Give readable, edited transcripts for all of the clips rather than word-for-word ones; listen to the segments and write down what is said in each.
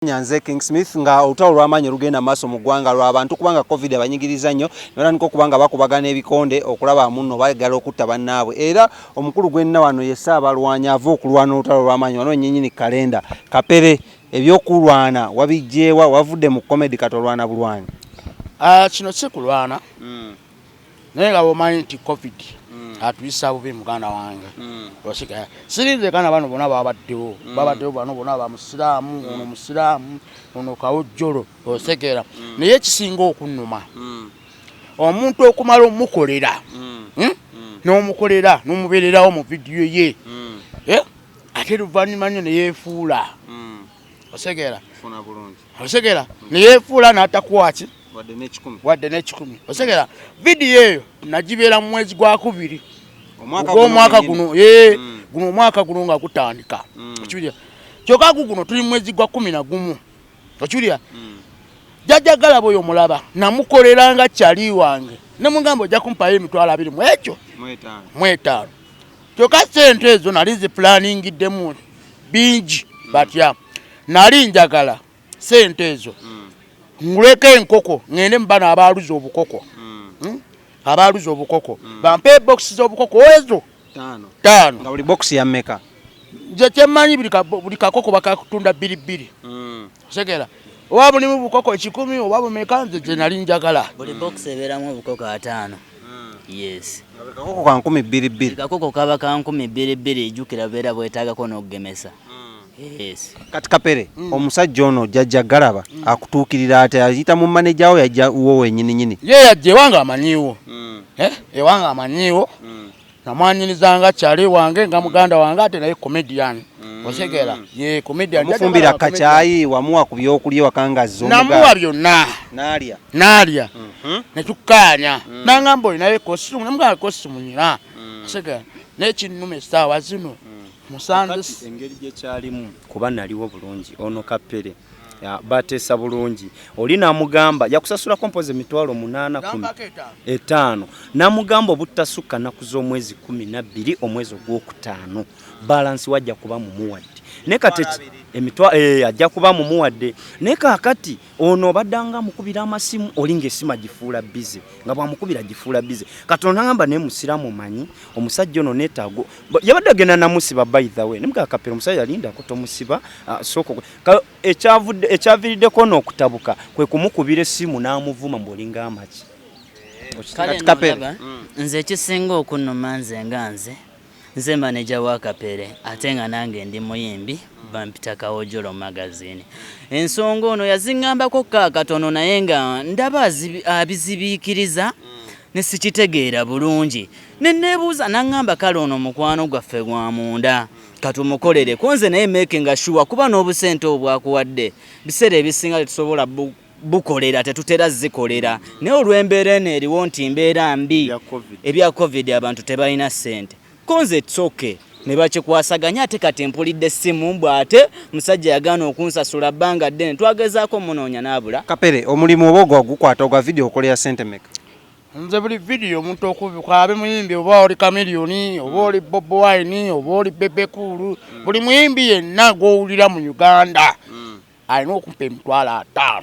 Nyanze King Smith nga olutalo lw'amaanyi olugenda maaso mu ggwanga lw'abantu kubanga COVID abanyigiriza nnyo ne batandika okuba nga bakubagana ebikonde okulaba munno baagala okutta bannaabwe. Era omukulu gwenna wano ye Ssaabalwanyi ava okulwana olutalo lw'amaanyi wano nnyinyini kalenda Kapere, ebyokulwana wabiggyewa, wavudde mu comedy kati olwana bulwanyi? Kino si kulwana, naye nga bwomanyi nti COVID atuyisa bubi, muganda wange. Osika sirinze kana bano bonna babaddewo, babaddewo bano bonna bamusiraamu, ono musiraamu, ono kawojjolo, osegeera. Naye ekisinga okunnuma, omuntu okumala omukolera, N'omukolera n'omubeererawo mu vidiyo ye, ate luvannyuma nnyo neyeefuula, osegeera, osegeera, neyeefuula n'atakuwa ki wadde n'ekikumi. Wadde n'ekikumi, osegeera. Vidiyo eyo nagibeera mu mwezi gwa kubiri Omwaka ogw'omwaka guno. Guno, guno omwaka guno nga gutandika, okiwulira? Kyokka guno tuli mu mwezi gwa 11, okiwulira? Jjajja Galaba oyo mulaba namukolera nga kyali wange, nemugamba ojja kumpayo 250 mu ekyo Mwetaano. Mu etaano. Kyokka sente ezo nali zipulanинgiddemu bingi batya, nali njagala sente ezo nguleko enkoko, ŋŋende mu bano abaaluza obukoko, Abaaluza obukoko bampe ebokisi z'obukoko ezo Taano. Taano. Nga buli bokisi ya mmeka? Nze kyemmanyi buli kakoko bakakutunda bbiri bbiri, osegeera, oba bulimu bukoko 100 oba bumeka, nze gye nali njagala. Buli box ebeeramu obukoko 50, yes. Nga buli kakoko ka nkumi bbiri bbiri. Kakoko kaba ka nkumi bbiri bbiri, ejjukira beera bwetaagako n'okugemesa, yes. Kati Kapere, omusajja ono Jjajja Galaba akutuukirira ate ayita mu maneja wo, yajja wo wenyininyini? Ye yajja ewange amanyiiwo. Ewange amanyiiwo, namwanyirizanga kyali wange nga muganda wange, ate naye comedian, osegeera, ye comedian. Wamufumbira kacyayi, wamuwa ku byokulya wakangazza? Namuwa byonna. N'alya? N'alya, netukkaanya, nangamba olinayo costume, namugamba costume nyina, osegeera. Naye kinnuma essaawa zino musanze. Kati engeri gyekyalimu, kuba naliwo bulungi, ono Kapere bateesa bulungi, oli namugamba yakusasula kompozi 810,000. Nampako 5. 5, namugamba obutasukka nnaku z'omwezi 12 omwezi ogwokutaano balance wajja kuba mumuwadde. Naye kati ajja kuba mumuwadde, naye kaakati ono obaddanga amukubira amasimu, oli ng'essimu agifuula busy, nga bwamukubira agifuula busy. Kati ono nagamba, naye musiraamu, omanyi omusajja ono neetaago yabadde agenda namusiba. By the way, nemugamba, Kapere, omusajja alindako, tomusiba. Sooka ekyaviiriddeko ono okutabuka kwe kumukubira essimu n'amuvuma mbu olinga amaki. Kale. Kati Kapere. Nolaba nze ekisinga okunnuma, nze nga nze maneja wa Kapere, ate nga nange ndi muyimbi, bampita Kawojolo Magazine. Ensonga ono yaziŋŋambako ka katono, naye nga ndaba abizibiikiriza ne sikitegeera bulungi, ne neebuuza, naŋŋamba kale ono mukwano gwaffe gwa munda, katumukolereko nze, naye making sure kuba n'obusente obwo bwakuwadde biseera ebisinga tetusobola bukolera, tetutera zikolera, naye olw'embeera eno eriwo nti mbeera mbi. Ebya COVID. Ebya COVID, abantu tebalina ssente, konze it's okay, ne bakikwasaganya. Ate kati mpulidde essimu mbw ate musajja yagaana okunsasula bbanga ddene, twagezaako munoonya n'abula. Kapere, omulimu oba ogwa gukwata ogwa vidiyo okolera sente meka? Nze buli vidiyo omuntu okubika, abe muyimbi oba oli Chameleone oba oli Bobi Wine oba oli Bebe Cool, buli muyimbi yenna gw'owulira mu Uganda alina okumpa 50,000.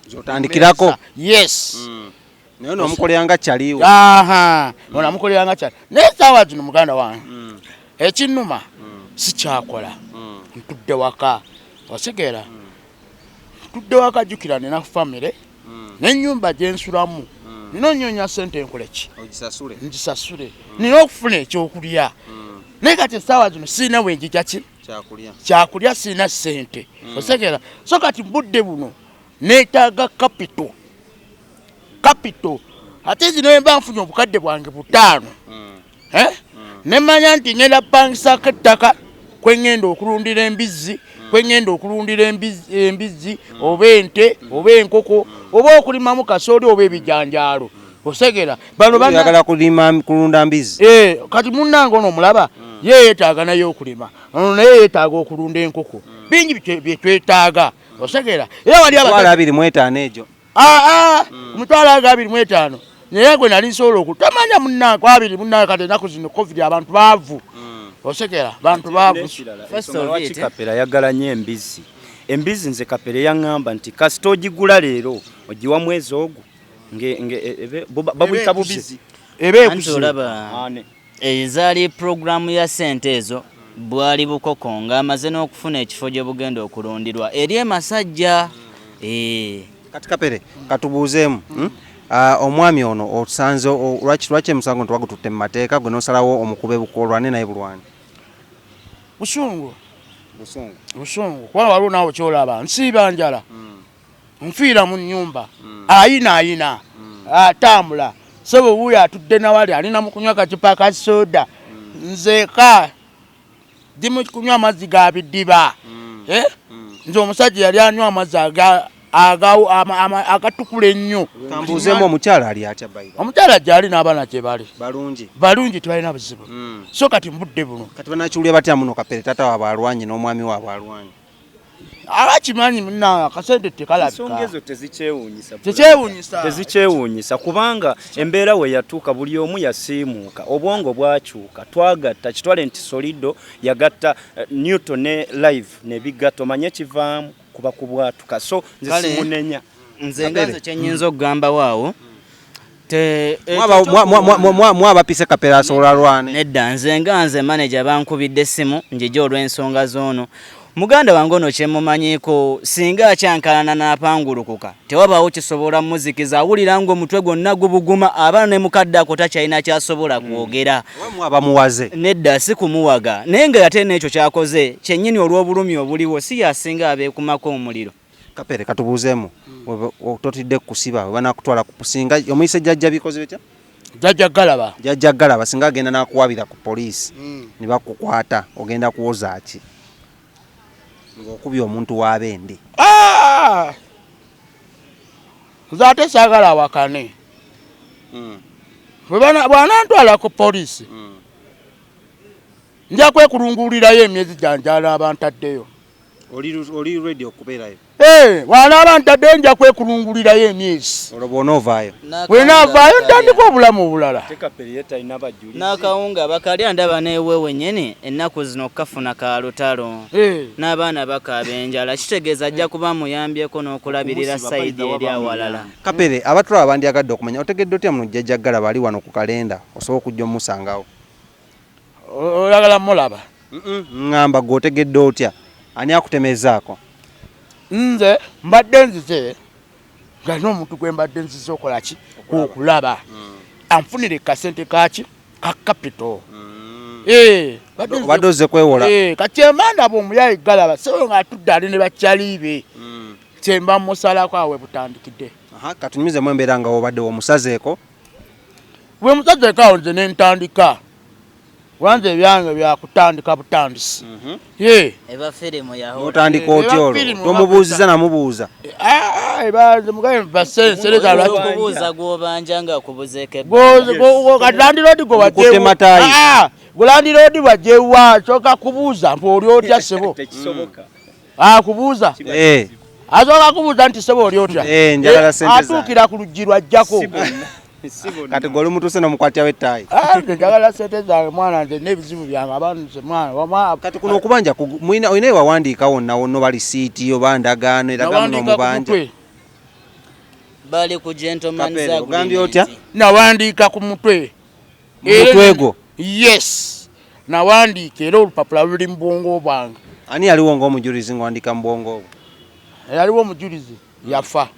Zotandikirako? Yes. Naye nomukolera nga kyaliwo? Aha, onamukolera nga kyali, naye essaawa zino muganda wange ekinnuma sikyakola, ntudde waka, osegeera, ntudde waka. Jjukira nina famire n'ennyumba gyensulamu, nina onyoonya sente nkole ki? Ogisasule. Ngisasule, nina okufuna ekyokulya, naye kati essaawa zino sirina bwenjija ki kyakulya. Kyakulya sirina sente, osegeera. So kati budde buno neetaaga capital, capital. Ate zino mba nfunye obukadde bwange 500, Eh? Nemanya nti ngenda pangisako ettaka kweŋŋenda okulundira embizzi, kweŋŋenda okulundira embizzi oba ente oba enkoko oba okulimamu kasooli oba ebijanjaalo, osegera. Bano oyagala kulima kulunda mbizzi? Kati munnange ono omulaba, ye yeetaaga naye okulima, ono naye yeetaaga okulunda enkoko, bingi bye twetaaga, osegera. Era wali 25,000 egyo? Aa, ku mitwalo ago 25, naye gwe nali nsobola okutamanya munnange abiri munnange. Kati ennaku zino COVID, abantu baavu, osegera, bantu baavu. First of Lwaki it, Kapere ayagala nnyo embizzi? Embizi nze Kapere yaŋŋamba nti kasita ogigula leero ogiwa mwezi ogwo babuyita bubizi. Eba Anti ekuze. olaba Ane. ezaali puroguramu ya ssente ezo bwali bukoko ng'amaze n'okufuna ekifo gye bugenda okulundirwa eri emasajja. Kati Kapere katubuuzeemu, Omwami ono osanze lwaki emusango nti wagututte mu mateeka gwe n'osalawo omukube olwane naye bulwani? Busungu. Busungu. Busungu kubanga waliwo naawe kyolaba nsiiba njala, nfiira mu nnyumba, ayina ayina atambula sebo wuuyo atudde nawali alina mu kunywa kacupa ka soda, nzeka ndi mu kunywa amazzi ga bidiba. Nze omusajja yali anywa amazzi agatukula ennyo. Kambuuzeemu, omukyala ali atya bayiba? Omukyala gyali n'abaana gye bali. Balungi? Balungi, tebalina buzibu. So kati mu budde buno Kati banakiwulira batya muno Kapere taata waabwe alwanye n'omwami waabwe alwanye? Abakimanyi munange akasente Ensonga tekalabika. ezo tezikyewuunyisa. Tekyewuunyisa. Tezikyewuunyisa kubanga embeera we yatuuka buli omu yasiimuuka, obwongo bwakyuka, twagatta kitwale nti Solido yagatta Newton ne Live nebigatta, omanye ekivaamu kuba kubwatuka, so nze Kale. simunenya. Nze nga nze kyenyinza okugamba waawo Mwabapise Kapere asobola alwane? Nedda, nze nga nze manager bankubidde essimu njije olw'ensonga z'ono muganda wange ono kyemumanyiiko singa akyankalana n'apangulukuka tewabaawo kisobola muzikiza, awulira ng'omutwe gwonna gubuguma, aba ne mukadde ako takyalina kyasobola kwogera. Oba mwabamuwaze? Nedda, si kumuwaga, naye nga ate n'ekyo kyakoze kyennyini olw'obulumi obuliwo si yasinga abeekumako omuliro. Kapere katubuuzeemu, totidde kusiba we banakutwala singa omuyise jjajja bikoze bitya? Jjajja Galaba. Jjajja Galaba singa agenda n'akuwabira ku poliisi ne bakukwata, ogenda kuwoza ki ng'okubye omuntu w'abendi? Ah! Nze ate saagala awakane. Bw'anantwala ku poliisi nja kwekulungulirayo emyezi gyanjala abantaddeyo. Oli ready okubeerayo? Bw'anaaba ntaddeyo nja kwekulungulirayo emyezi. Olwo bw'onoovaayo? Bwenaavaayo ntandika obulamu obulala. Kapere ye talina bajulizi. N'akawunga bakalya ndaba neewe wennyini ennaku zino kafuna ka lutalo. N'abaana bakaaba enjala, kitegeeza ajja kuba muyambyeko n'okulabirira Okumusiba sayidi bayita eri waba awalala. Kapere, abatulaba bandyagadde okumanya otegedde otya muno jjajja Galaba ali wano ku kalenda osobola okujja omusangawo? Oyagala mulaba? Ŋŋamba gwe otegedde otya, ani akutemezaako? Nze mbadde nzize nga n'omuntu gwe mbadde nzize okola ki okulaba anfunire kasente kaki ka capital. Obadde ozze kwewola? Kati emanda bw'omuyayi Galaba sebo ng'atudde ali ne bakyali be kyemba musalako awe butandikidde. Katunyumizemu embeera nga wobadde omusazeeko. Bwe musazeeko awo nze ne ntandika wanze ebyange byakutandika butandisi. Eba firimu ya horror. Otandika otya Eba olwo? firimu. Tomubuuziza namubuuza? Okubuuza gw'obanja ng'akubuzeeko ebbanga. Kati landiroodi gwe Mukutte mataayi. Gwe landiroodi bwajjewa asooka kubuuza mpu oli otya ssebo. Tekisoboka. Akubuuza asooka kubuuza nti ssebo oli otya. Njagala ssente zange. Atuukira ku luggi lwajjako. Si bonna. Kati gwe olumutuuse n'omukwatirawo ettaayi? Ah, nze njagala ssente zange mwana, nze n'ebizibu byange abantu nze mwana Kati kuno okubanja olina ewawandiika wonna wonna oba lisiiti oba ndagaano eraga muno Nawandiika ku omubanja? mutwe. Bali ku gentleman's Kapere, ogambye otya? agreement. Nawandiika ku mutwe. Mu mutwe gwo? Yes, nawandiika era olupapula luli mu bwongo bwange. Ani yaliwo ng'omujulizi ng'owandiika mu bwongo obwo? Eyaliwo omujulizi yafa.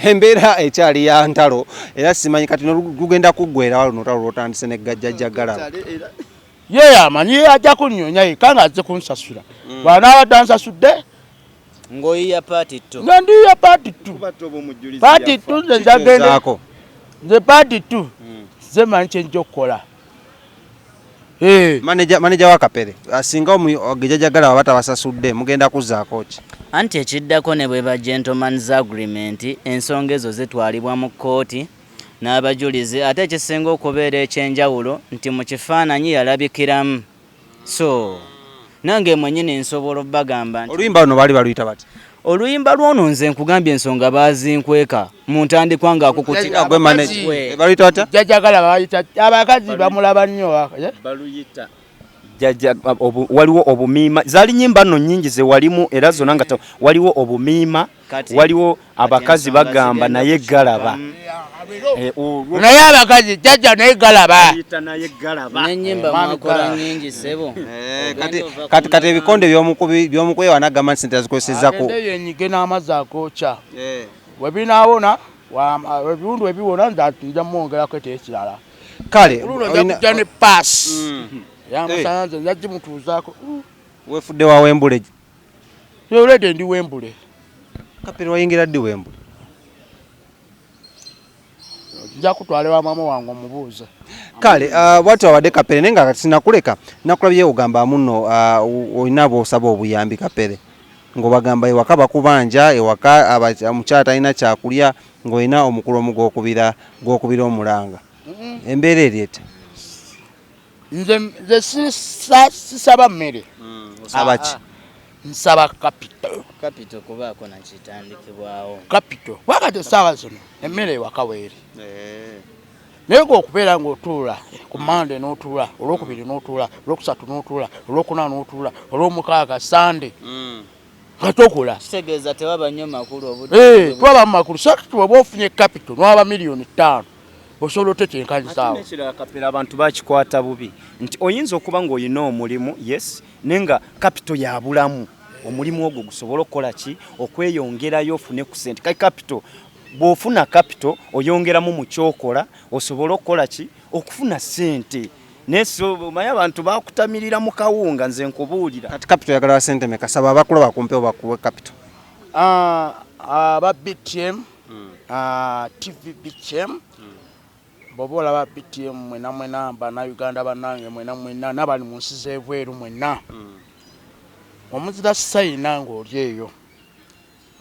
Embeera ekyali ya ntalo era simanyi kati lugenda kuggwera walo notalo lwotandise ne gajjajja Galaba. Ye amanyi ajja kunnyonya yekka nga azze kunsasula. Bw'anaabadde ansasudde Ng'oyiya part 2. Nga ndiya part 2. Kuba toba omujulizi Part yafa. 2 nze njagenda Kigezaako. Nze part 2 nze manyi kyenjja okukola. Manager wa Kapere asinga gejjajja Galaba batabasasudde mugenda kuzzaako ki? Anti ekiddako ne bwe ba gentleman's agreement ensonga ezo zitwalibwa mu kkooti n'abajulizi, ate ekisinga okubeera ekyenjawulo nti mu kifaananyi yalabikiramu, so nange mwennyini nsobola obbagamba nti Oluyimba luno baali baluyita bati? Oluyimba lwono nze nkugambye ensonga baazinkweka mu ntandikwa ng'akukutira. Gwe manager. We. Baluyita batya? Jjajja Galaba bayita abakazi bamulaba nnyo Baluyita. Jajja waliwo obumiima, zaali nyimba nno nnyingi ze walimu era zonna nga waliwo obumiima, waliwo abakazi bagamba naye galaba. Naye abakazi jajja naye galaba. Naye galaba. N'ennyimba mwakola nnyingi ssebo. Kati ebikonde by'omukubi wanagamba nti sente azikozesezza ku Agende yenyige n'amazzi agookya. Bwe binaawona, ebiwundu ebiwona nja mwongerako ekirala. Kale, Oluno nja kujja ne paasi. Yamusanze nja gimutuuzaako. Weefudde wa Wembule? Already ndi Wembule. Kapere wayingira ddi Wembule? Nja kutwala ewa maama wange omubuuze. Kale, bw'atyo abadde Kapere, naye nga kati sinakuleka nakulabye ogamba munno olina bw'osaba obuyambi Kapere, ng'obagamba ewaka bakubanja, ewaka omukyala talina kyakulya, ng'olina omukulu omu gw'okubira omulanga. Embeera eri etya? Nze sisaba mmere. Osaba ki? Nsaba capital. Capital kubaako nakitandikibwawo. Capital. Wakati essaawa zino emmere ewaka weeri. Naye ng'okubeera ng'otuula ku Mande n'otuula, Olwokubiri n'otuula, Olwokusatu n'otuula, Olwokuna n'otuula, Olwomukaaga, Sande nga tokola. Kitegeeza tewaba nnyo makulu obudde. Twaba mu makulu. So bw'oba ofunye capital n'waba 5 million osobola otetenkanyisaawo. Ate n'ekirala Kapere, abantu bakikwata bubi nti oyinza okuba ng'olina omulimu, yes, naye nga capital yabulamu omulimu ogwo gusobole okukola ki, okweyongerayo ofune ku sente. Kale capital, bw'ofuna capital oyongeramu mu kyokola osobole okukola ki, okufuna sente. Naye so omanyi abantu bakutamirira mu kawunga, nze nkubuulira. Kati capital oyagala wa sente meka? Saba abakulaba kumpewo bakuwe capital. Aba BTM, TV BTM, bw'oba olaba BTM mwena mwena bannayuganda bannange mwena mwena n'abali mu nsi z'ebweru mwenna, omuzira sayina ng'oli eyo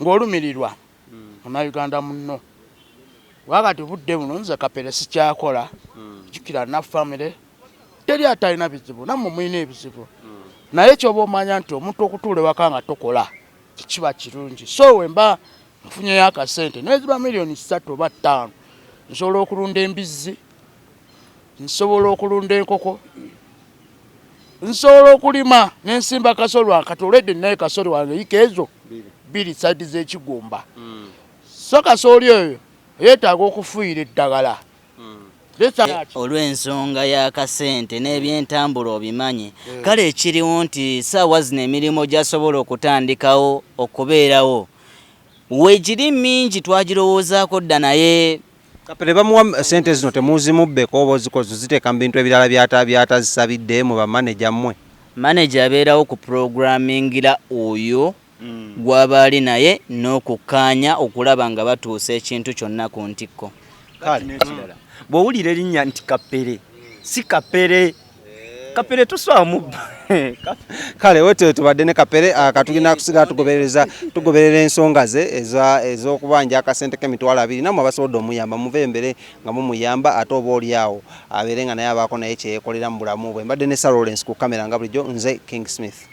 ng'olumirirwa munnayuganda munno, wakati budde buno nze Kapere sikyakola. Jjukira na famire, teri atalina bizibu, nammwe mulina ebizibu, naye kyoba omanya nti omuntu okutuula ewaka nga tokola tekiba kirungi. So wemba nfunyeyo akasente neziba 3 million oba 5, nsobola okulunda embizzi, nsobola okulunda enkoko, nsobola okulima nensimba kasoli wange. Kati olwedde ninaye kasoli wange yika ezo 2 side z'ekigumba. So kasooli oyo yeetaaga okufuuyira eddagala. Olw'ensonga y'akasente n'ebyentambula obimanyi. Kale ekiriwo nti saawa zino emirimu gyasobola okutandikawo okubeerawo weegiri mingi, twagirowoozaako dda, naye Kapere bamuwa sente zino temuzimubbeko oba ozikoze ziteeka mu bintu ebirala byatazisabidde mu bamaneja mmwe? Maneja abeerawo ku programmingira oyo gw'aba ali naye n'okukkaanya okulaba nga batuusa ekintu kyonna ku ntikko. N'ekirala, bw'owulira erinnya nti Kapere, si Kapere Kapere toswamu. Kale wetyo tubadde ne Kapere. Katugenda kusigala tugoberera ensonga ze ez'okubanja akasente k'20,000. Nammwe abasobodde omuyamba muve embere nga mumuyamba, ate oba oli awo abeere nga naye abaako naye kyeyekolera mu bulamu bwe. Mbadde ne Sir Lawrence ku kamera, nga bulijjo nze King Smith.